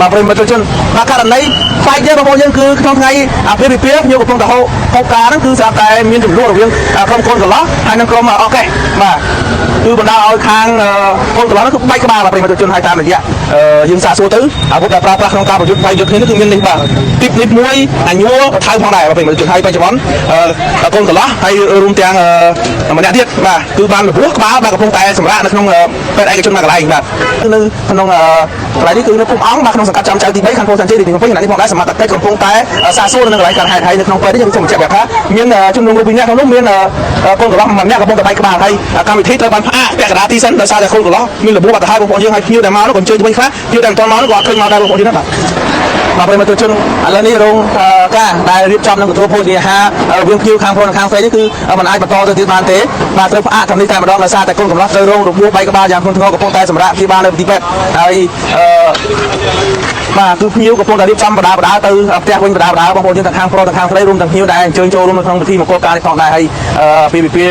បាទប្រិយមិត្តជនបាទករណីខ្លាចទេបងប្អូនយើងគឺក្នុងថ្ងៃអាពាហ៍ពិពាហ៍ភ្ញៀវកំពុងតែហូបហូបការហ្នឹងគឺស្រាប់តែមានចំនួនរវាងក្រុមកូនកន្លោះហើយនិងក្រុមអកេះបាទគឺបណ្ដាលឲ្យខាងកូនកន្លោះហ្នឹងគឺបែកក្បាលបាទប្រិយមិត្តជនហើយតាមរយៈយើងសាកសួរទៅអាវុធដែលប្រើប្រាស់ក្នុងការប្រយុទ្ធវាយយុទ្ធគ្នានេះគឺមាននេះបាទទីបនេះមួយអញួរថៅផងដែរបាទប្រិយមិត្តជនហើយបច្ចុប្បន្នកូនកន្លោះហើយរួមទាំងម្នាក់ទៀតបាទគឺបានរបួសក្បាលបាទកំពុងតែសម្រាកនៅក្នុងពេទ្យឯកជនមួយកន្លែងបាទគឺនៅក្នុងកន្លែងនេះគឺនៅភូមិអង្គបាទក្នុងសង្កាត់ចាំចៅទី3ខណ្ឌពោធិ៍សែនជ័យរាជធានីភ្នំពេញខណៈនេះផងដែរសមត្ថកិច្ចកំពុងតែសាកសួរនៅកន្លែងកើតហេតុហើយនៅក្នុងពេទ្យនេះយើងសូមបញ្ជាក់ប្រាប់ថាមានជំនុំរូបពីរនាក់ក្នុងនោះមានកូនកន្លោះម្នាក់កំពុងតែបែកក្បាលហើយកម្មវិធីត្រូវបានផ្អាកពាក់កណ្ដាលទីសិនដោយសារតែកូនកន្លោះមានរបួសបាត់ទៅហើយបងប្អូនយើងហើយភ្ញៀវដែលមកនោះក៏អញ្ជើញទៅវិញខ្លះភ្ញៀវដែលមិនទាន់មកនោះក៏អត់ឃើញមកដែរបងប្អូនយើងណាបាទបាទប្រិយមិត្តជនឥឡូវនេះរោងការដែលរៀបចំនឹងទទួលភោជនីយអាហាររវាងភ្ញៀវខាងប្រុសនិងខាងស្រីនេះគឺមិនអាចបន្តទៅទៀតបានទេបាទត្រូវផ្អាកត្រឹមនេះតែម្ដងដោយសារតែកូនកំឡោះត្រូវរងរបួសបែកក្បាលយ៉ាងធ្ងន់ធ្ងរកំពុងតែសម្រាកព្យាបាលនៅមន្ទីរពេទ្យហើយអឺបាទគឺភ្ញៀវកំពុងតែរៀបចំបដាបដាទៅផ្ទះវិញបដាបដាបងប្អូនយើងទាំងខាងប្រុសទាំងខាងស្រីរួមទាំងភ្ញៀវដែលអញ្ជើញចូលរួមនៅក្នុងពិធីមង្គលការនេះផងដែរហើយពីពិពា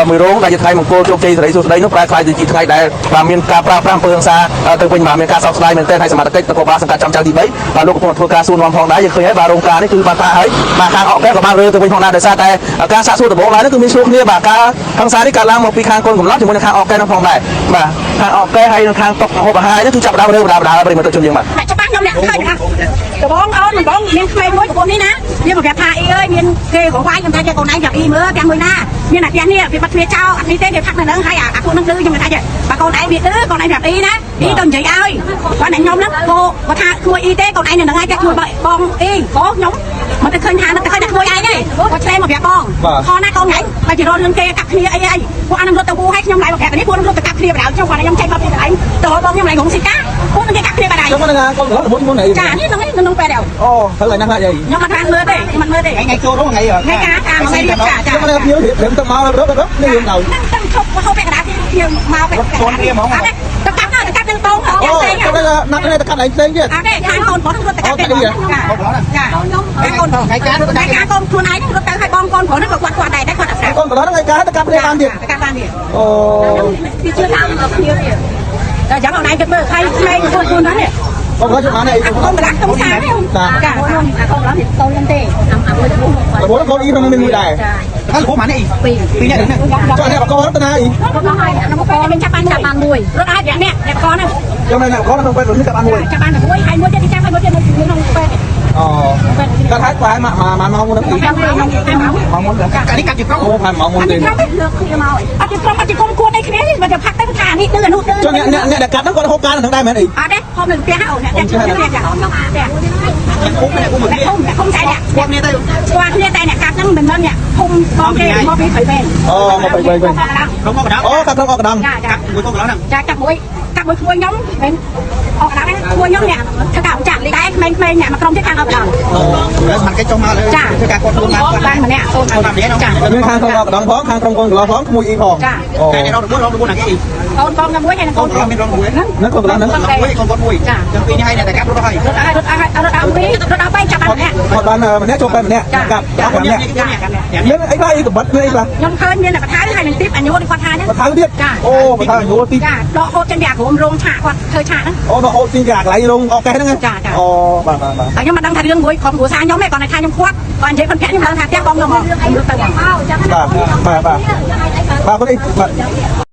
មួយរោងដែលជាថ្ងៃមង្គលជោគជ័យសេរីសួស្តីនោះប្រែក្លាយទៅជាថ្ងៃដែលបាទមានការប្រើប្រាស់អំពើហិង្សាទៅវិញបាទមានការសោកស្ដាយមែនទែនហើយសមត្ថកិច្ចនគរបាលសង្កាត់ចំចៅទី3បាទលោកកំពុងធ្វើការសួរនាំផងដែរយើងឃើញហើយបាទរោងការនេះគឺបានផ្អាកហើយបាទខាងអកកែក៏បានរើទៅវិញផងដែរដោយសារតែការសាកសួរដំបូងឡើយនោះគឺមានសួរគ្នាបាទការហិង្សានេះកើតឡើងមកពីខាងកូនកំឡោះជាមួយនឹងខាងអកកែនោះផងដែរបាទខាងអកកែហើយនិងខាងតុកហូបអាហារនេះគឺចាប់ដើមរើបដាបដាប្រិយមិត្តជនយើងបាទ តែច្បាស់ខ្ញុំអ្នកឃើញណាដបងអូនដបងមានក្មេងមួយប្រពន្ធនេះណាវាមកប្រាប់ថាអ៊ីអើយមានគេក៏វាយខ្ញុំថាគេកូនឯងប្រាប់អ៊ីមើលផ្ទះមួយណាមានអាផ្ទះនេះវាបាត់ទ្វារចោលអានេះទេគេផាក់នៅនឹងហើយអាពួកនឹងឌឺខ្ញុំថាចេះបើកូនឯងវាឌឺកូនឯងប្រាប់អ៊ីណាអ៊ីទៅនិយាយឲ្យគាត់តែខ្ញុំហ្នឹងក៏គាត់ថាក្មួយអ៊ីទេកូនឯងនៅនឹងហើយតែក្មួយបងអ៊ីក៏ខ្ញុំមកទៅឃើញថាទៅឃើញតែក្មួយឯងទេគាត់ឆ្លែមកប្រាប់បងខណាកូនឯងបើជារត់រឿងគេកាប់គ្នាអីអីពួកអានឹងរត់ទៅវូឲ្យខ្ញុំឡើងមកប្រាប់នេះពួកនឹងរត់ទៅកាប់គ្នាបណ្ដោយខ្ញុំគាត់ខ្ញុំចេញមកពីកន្លែងទៅបងខ្ញុំឡើងរងស៊ីកាពួកនឹងគេកាប់គ្នាបណ្ដោយ ចឹងហ្នឹងកូនកន្លោះរបួសមុនអី ចានេះក្នុងនេះក្នុងពេទ្យដែរ អូត្រូវឲ្យណាស់ខ្លះអី ខ្ញុំអត់បានមើលទេខ្ញុំអត់មើលទេ ថ្ងៃចូលថ្ងៃ ថ្ងៃការការថ្ងៃរៀបការចា ចឹងហ្នឹងភ្ញៀវរៀបរៀបទៅមករត់រត់នេះរៀបដល់ ហ្នឹងតាំងឈប់ហូបពាក់កណ្ដាលទីខ្ញុំមកពាក់កណ្ដាលអត់ទេទៅកាប់ទៅកាប់នឹងតង អូ ផ្សេង ចឹងណាត់នេះទៅកាត់ឯងផ្សេងទៀត អត់ទេខាងកូនប្រុសរត់ទៅកាប់ទេចាចាខ្ញុំកូន ថ្ងៃការទៅ ថ្ងៃការកូនខ្លួនឯងរត់ទៅឲ្យបងកូនប្រុសហ្នឹងក៏គាត់គាត់ដែរតែគាត់អត់ស្រាប់ កូនកន្លោះហ្នឹងឯងការទៅកាប់គ្នាបានទៀត ទៅកាប់បានទៀត អូ គឺជឿតាមគ្នាទៀតតែយ៉ាងអនឡាញគិតមើលហើយក្មេងខ្លួនខ្លួនហ្នឹងនេះ កូនកន្លោះជិះបានអី អាកូនកន្លះក្នុងសានេះចាអាកូនកន្លះនេះតូចហ្នឹងទេអាមួយ របួសកូនអ៊ីក្នុងមានមួយដែរ ហើយរបួសម៉ានេះពីរអ្នកហ្នឹង ចុះអ្នកបកទៅណាអ៊ី រត់ហើយអានោះពេលចាប់បានចាប់បានមួយរត់ហើយអ្នកអ្នកកហ្នឹង ចឹងអ្នកបកក្នុងពេទ្យនេះកាត់បានមួយ ចាប់បានតែមួយហើយមួយទៀតចាប់ហើយមួយទៀតនៅក្នុងពេទ្យ អូកាត់ហើយប្រហែលម៉ាម៉ោងមុនហ្នឹងអ៊ី តាមក្នុងតាមម៉ោង ម៉ោងមុន កានេះកាត់ជាក្រុម អូប្រហែលម៉ោងមុនទេ លើកគ្នាមកអត់ជាក្រុមអត់ជាក្រុមគួតអីគ្នាទេបើจะផាក់ទៅថានេះឌឺអានោះឌឺ ចុះអ្នកអ្នកអ្នកដែលកាត់ហ្នឹងគាត់ហូបការហ្នឹងដែរមែនអី អត់ទេហូបនៅផ្ទះអូអ្នកផ្ទះចាអូខ្ញុំអាផ្ទះ គុំអ្នកគុំ អ្នកធំអ្នកធំតែអ្នក ស្គាល់គ្នាទៅ ស្គាល់គ្នាតែអ្នកកាត់ហ្នឹងមិនមែនអ្នកធំបងគេមកពីព្រៃវែង អូមកទៅវិញវិញ ក្រុមកណ្ដាល អូកាត់ក្នុងអកដាំ ចាចា មួយកូនកណ្ដាលហ្នឹង ចាកាប់មួយកាប់មួយក្មួយខ្ញុំមិនអកដាំក្មួយខ្ញុំអ្នកធ្វើការចាក់តែក្មេងៗអ្នកមកក្រុមទៀតខាងអកដាំ ហើយមិនគេចុះមកលើធ្វើការគាត់ខ្លួនបាន បានម្នាក់អូនចា មានខាងក្នុងអកដាំផងខាងក្រុមកូនកន្លោះផងក្មួយអ៊ីផងអូ តែអ្នករងរបួសរងរបួសណាគេ អូនបងតែមួយហើយនឹង កូ កូន នប្រុសមានរងរបួស ហ្នឹង ហ្នឹងកូនកន្លោះហ្នឹង មួយកូនគាត់មួយចឹងពីរនេះហើយអ្នកតែកាត់រត់ហើយ រត់ឲ្យរត់ឲ្យរត់ឲ្យពីររត់ឲ្យបីចាប់បានម្នាក់ គាត់បានម្នាក់ចូលពេទ្យម្នាក់កាប់កាប់ម្នាក់មានអីខ្លះអីកបិតមានអីខ្លះ ខ្ញុំឃើញមានតែបថៅហើយនឹងទីបអញួរគាត់ថាហ្នឹង បថៅទៀតអូបថៅញួរទី ចាដកហូតចេញពីអាក្រុមរោងឆាកគាត់ធ្វើឆាកហ្នឹង អូដល់ហូតទីកន្លែងរោងអកេះហ្នឹងអូបាទបាទបាទ តែខ្ញុំមិនដឹងថារឿងមួយក្រុមគ្រួសារខ្ញុំទេគាត់ថាខ្ញុំខាត់គាត់និយាយគាត់ភ័ក្រខ្ញុំដឹងថាផ្ទះបងខ្ញុំមកខ្ញុំទៅ បាទបាទបាទបាទគាត់អីបាទ